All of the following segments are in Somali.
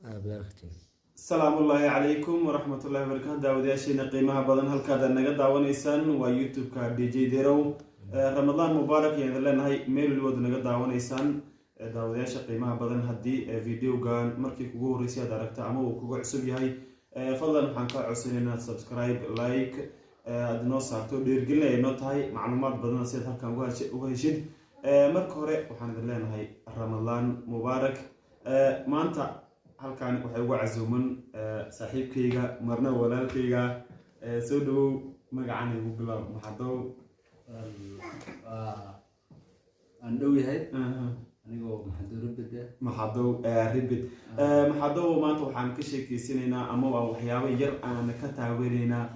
Bilaakhtin. Asalaamullaahi calaykum waraxmatullahi wabarakatu. Daawadayaasheena qiimaha badan, halkaad naga daawanaysaan waa YouTube-ka DJ Derow. Ramadaan mubaarak ayaan idin leenahay meel walibood naga daawanaysaan. Daawadayaasha qiimaha badan, haddii videogan markii kugu horreysay aad aragta ama uu kuga cusub yahay, fadlan waxaan kaa codsanay inaad subscribe, like aad inoo saarto. Dhiirgelin ay noo tahay, macluumaad badan si aad halkan uga heshid. Marka hore waxaan idin leenahay Ramadaan mubaarak. Maanta halkan waxay uga casuuman saaxiibkayga, marna walaalkayga. Soo dhawow, magacan igu bilaab, Maxadow. Aan dhow yahay anigoo Maxadow Ribide. Maxadow Ribid. Maxadow, maanta waxaan ka sheekeysanaynaa ama waa waxyaabo yar aan ka taageeraynaa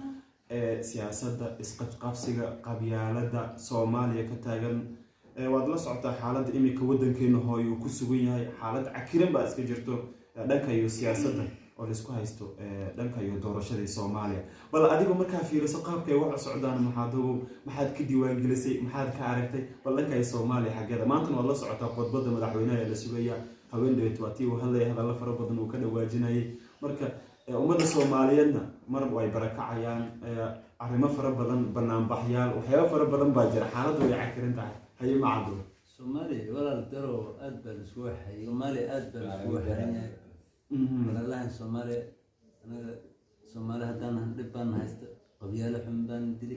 siyaasadda, isqabqabsiga, qabyaalada Soomaaliya ka taagan. Waad la socotaa xaaladda iminka waddankeena hooy uu ku sugan yahay. Xaalad cakiran baa iska jirto, dhanka iyo siyaasadda oo laisku haysto, dhanka iyo doorashadii Soomaaliya. Bal adigu markaa fiiriso qaabkay wax u socdaan, Maxadow, maxaad ka diiwaangelisay? Maxaad ka aragtay bal dhanka iyo Soomaaliya xaggeeda? Maantana waad la socotaa khudbadda madaxweynaha ee la sugaya. Haween dheet waa tii uu hadlaya, hadallo fara badan uu ka dhawaajinayay. Marka ummadda Soomaaliyeedna mar way barakacayaan, arrimo fara badan, banaanbaxyaal, waxyaabo fara badan baa jira. Xaaladdu way cakiran tahay. Haye, Macado. Soomaaliya, walaal Darow, aad baa laisku waxayay. Soomaaliya aad baa laisku waxayan yahay. Walaalahan Soomaaliya, anaga Soomaali haddaan nahan dhib baan haysta, qabyaalo xun baan dili,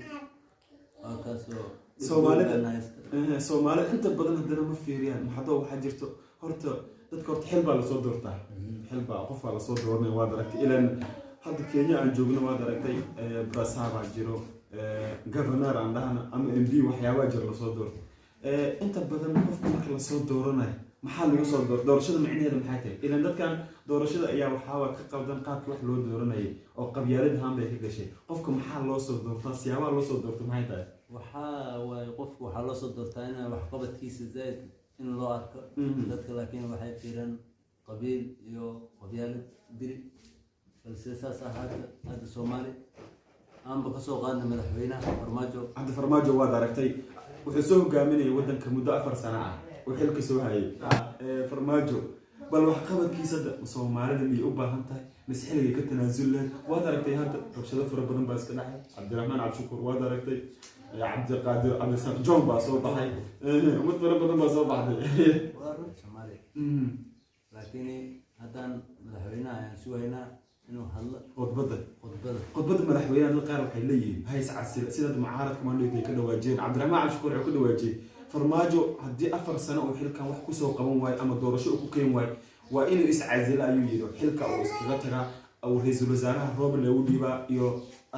waa kaasoo dhib baan haysta. Soomaalida inta badan haddana ma fiiriyaan, Maxado. Waxaa jirto horta dadka horta xil baa lasoo doortaa, xil baa qof baa lasoo dooranaya. Waad aragtay, ilan hadda Kenya aan joogno, waad aragtay, brasa baa jiro, governor aan dhahna ama MP, waxyaabaa jiro lasoo doorto. Inta badan qofka marka lasoo dooranayo, maxaa lagu soo door? Doorashada micnaheeda maxay tahay? Ilan dadkan doorashada ayaa waxaaba ka qaldan qaabkii wax loo dooranayay oo qabyaalad ahaan bay ka gashay. Qofka maxaa loo soo doortaa? Siyaabaha loo soo doorto maxay tahay? Waxaa waaye, qofku waxaa loo soo doortaa inaa waxqabadkiisa zaaid in loo arko. Dadka laakiin waxay fiiraan qabiil iyo qabyaalad dili. Balse saas ahaata, hadda Soomaali aanba kasoo qaadna madaxweynaha Farmaajo. Cabdi Farmaajo, waad aragtay, wuxuu soo hogaaminayay waddanka muddo 4 sano ah uu xilka soo hayay. Farmaajo bal waxqabadkiisa hadda Soomaalida miyay u baahan tahay mise xilligay ka tanaasul lahayd? Waad aragtay, hadda rabshado fara badan baa iska dhacay. Cabdiraxmaan Cabdishakuur waad aragtay, Cabdiqaadir Cabdisaaq John baa soo baxay, ummad fara badan baa soo baxday. Waa run Soomaaliya, laakiin haddaan madaxweynaha ayaan sugaynaa inuu hadlo. Khudbadda. Khudbada. Khudbadda madaxweynaha dad qaar waxay leeyihiin hays casila, sida mucaaradka maandhowt ay ka dhawaajiyeen. Cabdiraxmaan Cabdishakuur wuxuu ka dhawaajiyey Farmaajo haddii 4 sano uu xilkan wax kusoo qaban waayo ama doorasho uu ku keen waayo, waa inuu iscasilo ayuu yidhi, xilka uu iskaga tagaa, uu ra-iisul wasaaraha Roble u dhiibaa iyo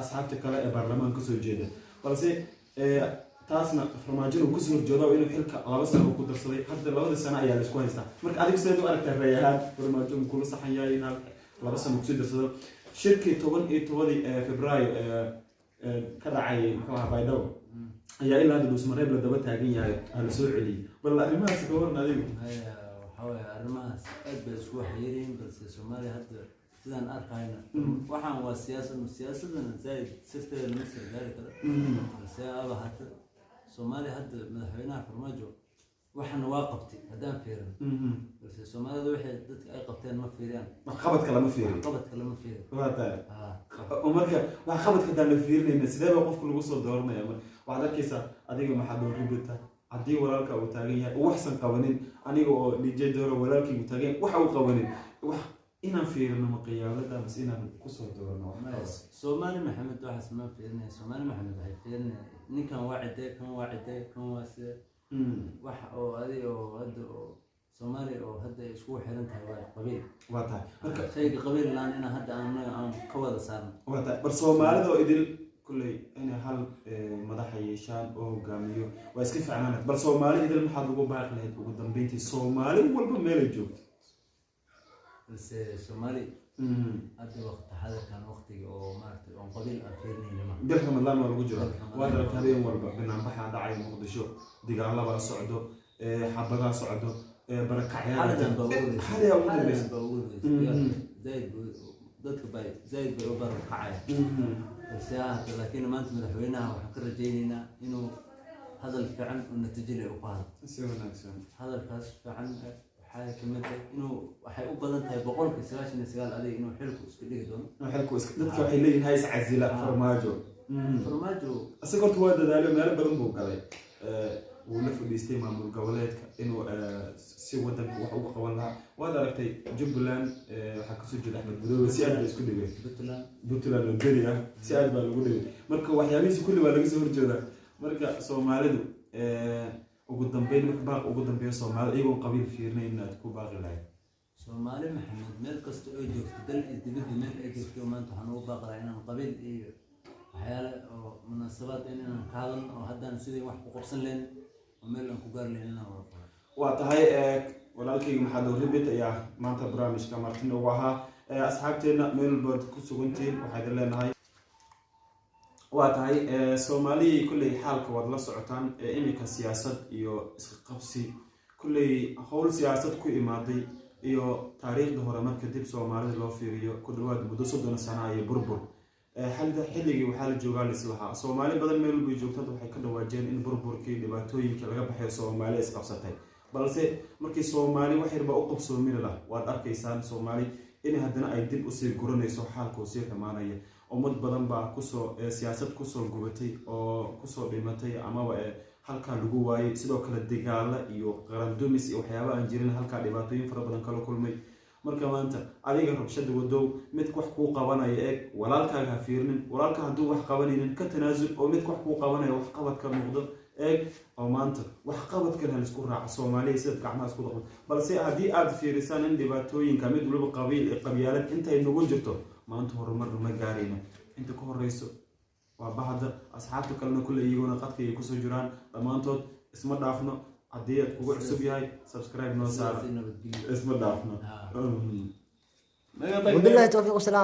asxaabta kale ee baarlamaanka kasoo jeeda. Balse taasna Farmaajona uu kasoo horjeedo inuu xilka 2 sano uu ku darsaday. Hadda labada sano ayaa laisku haystaa. Marka adigu sideed u aragtaa ray ahaan? Farmaajo ma kula saxan yahay in 2 sano kusii darsado? Shirkii 17-dii Febraayo ka dhacay, muxuu ahaa, Baydhabo, ayaa ilaa hadda Dhuusmareeb la daba taagan yahay, aa la soo celiyey. Bal arrimahaas ka waran adigu. Haya, waxaa waaye arrimahaas aad bay isku waxyeelayiin. Balse Soomaaliya hadda sidaan arkayna, waxaan waa siyaasad, siyaasadana zaaid sirteeda lama soo gaari karo. Balse aba hata Soomaaliya hadda madaxweynaha Farmaajo waxana waa qabtay haddaan fiirin. Balse Soomaalida waxay dadka ay qabteen ma fiiriyaan. Waxqabadka lama fiiriyo. Qabadka lama fiiriyo. Waa tahay. Ha. Oo marka waxqabadka haddaan la fiirinayna, sidee baa qofka lagu soo dooranaya? Marka waxaad arkaysaa adiga maxaad doorribata haddii walaalka uu taagan yahay uu waxsan qabanin, aniga oo DJ Dooro walaalkii uu taagan yahay waxa uu qabanin, wax inaan fiirino ma qiyaalada mise inaan kusoo doorno waxqabad? Soomaali Maxamed waxaas ma fiirinaya. Soomaali Maxamed waxay fiirinaya ninkan waa cidee, kan waa cidee, kan waa sidee. Wax oo adi oo hadda oo Soomaaliya oo hadda ay iskugu xiran tahay waa qabiil. Waa tahay. Marka shayga qabiil laan inaan hadda aan ka wada saarno. Waa tahay. Bal Soomaalida oo idil kulley inay hal madaxa yeeshaan oo hogaamiyo waa iska ficnaanad. Bal Soomaali idil maxaad ugu baaqi lahayd ugu dambeyntii, Soomaali walba meelay joogto? Balse Soomaali hadda waqti xadirkan, waqtiga oo maaragtay oon qabiil aan fiirinayna ma. Bil Ramadaan waa lagu jira. Bil Ramadaan. Waad aragta, habeen walba banaanbaxaa dhacay Muqdisho, dagaalabaa socdo, xabadaa socdo, barakacyaal. Xaladan baa ugu horreysay. Xalayaa ugu dambeysay. Xaladan baa ugu horreysay. Zaid dadka bay zaid bay u barakacaya. Balse ha ahaatee, laakiin maanta madaxweynaha waxaan ka rajaynaynaa inuu hadal fiican oo natiijo leh uu ku hadlo. Si wanaagsan. Hadalkaas fiican. Waxaa kamid ah inuu, waxay u badan tahay 99% adiga inuu xilku iska dhigi doono. Xilku dadka waxay leeyihin ha iscasila Farmaajo. Farmaajo. Isaga horta waa dadaalo, meelo badan buu galay. Wuu la fadhiistay maamul goboleedka inuu si wadanka wax uga qaban lahaa. Waad aragtay Jubbaland, waxaa kasoo jeeda Axmed Gudoobe, si aad bay isku dhigeen. Puntland. Puntland oo beri ah si aad baa lagu dhigay. Marka waxyaabihiisa kulli waa laga soo horjeedaa. Marka Soomaalidu, ugu dambeyn, marka baaq ugu dambeeya Soomaalida, iyagoon qabiil fiirinayn, inaad ku baaqi lahayd? Soomaali Maxamed meel kasta oo joogto, dal iyo dibadda meel ay joogto, maanta waxaan ugu baaqi lahaa inaan qabiil iyo waxyaale oo munaasabaad inaan ka hadalno, oo haddaan sidii wax ku qabsan lahayn oo meel aan ku gaari lahayn inaan wada qoro. Waa tahay. Walaalkayga Maxadow Ribit ayaa maanta barnaamijka martin ugu ahaa. Asxaabteenna meel walbaad ku sugantihiin, waxaa idin leenahay, waa tahay, Soomaaliyay kulley xaalka waad la socotaan. Iminka siyaasad iyo iska qabsi, kulley howl siyaasad ku imaaday iyo taariikhda hore marka dib Soomaalida loo fiiriyo, ku dhawaad muddo 30 sana iyo burbur. Xilda xilligii waxaa la joogaa lislahaa Soomaali badan meel walbay joogto hadda waxay ka dhawaajeen in burburkii, dhibaatooyinkii laga baxayo, Soomaali isqabsatay. Balse markii Soomaali wax yarba u qabsoomini lah, waad arkaysaan Soomaali in haddana ay dib usii guranayso, xaalkuu sii xumaanaya. Ummad badan baa kusoo siyaasad kusoo gubatay oo kusoo dhimatay amaba halkaa lagu waayay. Sidoo kale dagaala iyo qarandumis iyo waxyaaba aan jirin halkaa dhibaatooyin fara badan kala kulmay. Marka maanta adiga rabshada wadow, mid wax kuu qabanaya eeg, walaalkaaga ha fiirinin. Walaalka hadduu wax qabanaynin, ka tanaasul oo mid wax kuu qabanaya, wax qabadka muuqdo eeg, oo maanta wax qabadkan ha lisku raaco. Soomaaliya sidaad gacmaha isku dhaqdo. Balse haddii aad fiirisaan in dhibaatooyinka mid waliba qabiil iyo qabyaalad intay nagu jirto, maanta horumarna ma gaarayno. Inta ka horeyso waa bahda asxaabta kalena kulle iyaguna qadka ay kusoo jiraan dhammaantood. Isma dhaafno. Haddii aad kugu cusub yahay, subscribe noo saara. Sidaasi nabadgelyo. Isma dhaafno. Ah. Naga tag. وبالله التوفيق والسلام.